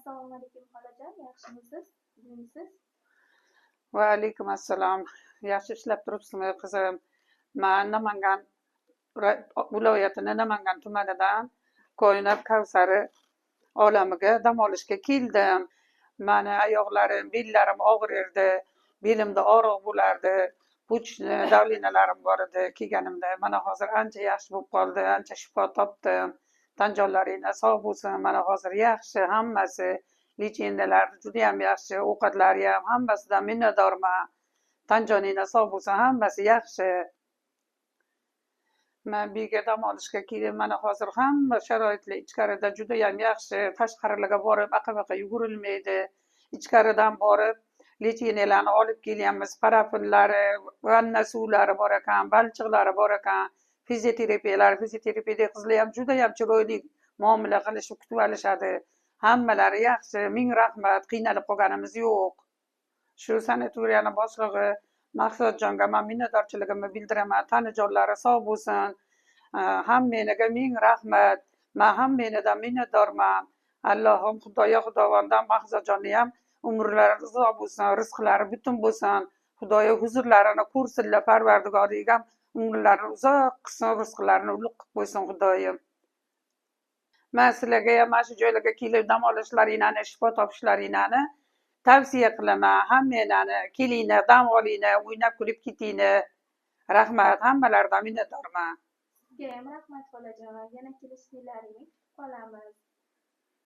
Assalomu alaykum, xolajon, yaxshimisiz? Jimsiz? Va alaykum assalom. Yaxshi ishlab turibsizmi, qizim? Man Namangan viloyatini Namangan tumanidan Koinot Kavsari olamiga dam olishga keldim. Mani oyoqlarim, bellarim og'rirdi, belimda og'riq bo'lardi, почечный давления larim bor edi kelganimda. Mana hozir ancha yaxshi bo'lib qoldi, ancha shifo topdim. Tanjonlaringlar sog' bo'lsin, mana hozir yaxshi hammasi. Лечения lar judayam yaxshi, ovqatlari ham, hammasidan minnatdorman. Tanjoninglar sog' bo'lsin, hammasi yaxshi. Man bu yerga dam olishga keldim. Mana hozir hamma sharoitlar ichkarida judayam yaxshi. Tashqarilarga borib aqa baqa yugurilmaydi. Ichkaridan borib лечения larni olib kelyapmiz. Parafinlari, vanna suvlari bor ekan, balchiqlari bor ekan, fizioterapiyalar, fizioterapiyada qizlar ham judayam chiroyli muomala qilishib kutib olishadi. Hammalari yaxshi, ming rahmat, qiynalib qolganimiz yo'q. Shu sanatoriyani boshlig'i Maqsadjonga man minnatdorchiligimni bildiraman. Tanijonlari sog' bo'lsin. Hammanglarga ming rahmat. Man hammanglardan minnatdorman. Allohim, Xudoyo, Xudovondan Maqsadjonni ham umrlari uzoq bo'lsin, rizqlari butun bo'lsin. Xudoyo huzurlarini ko'rsinlar, Parvardigor egam umrlarini uzoq qilsin, rizqlarini ulug' qilib qo'ysin, Xudoyim. Man sizlarga ham mana shu joylarga kelib dam olishlaringlarni, shifo topishlaringlarni tavsiya qilaman. Hammanglarni kelinglar, dam olinglar, o'ynab kulib ketinglar. Rahmat, hammalaridan minnatdorman. Sizga ham rahmat, xolajon. Yana kelishinglaringni kutib qolamiz.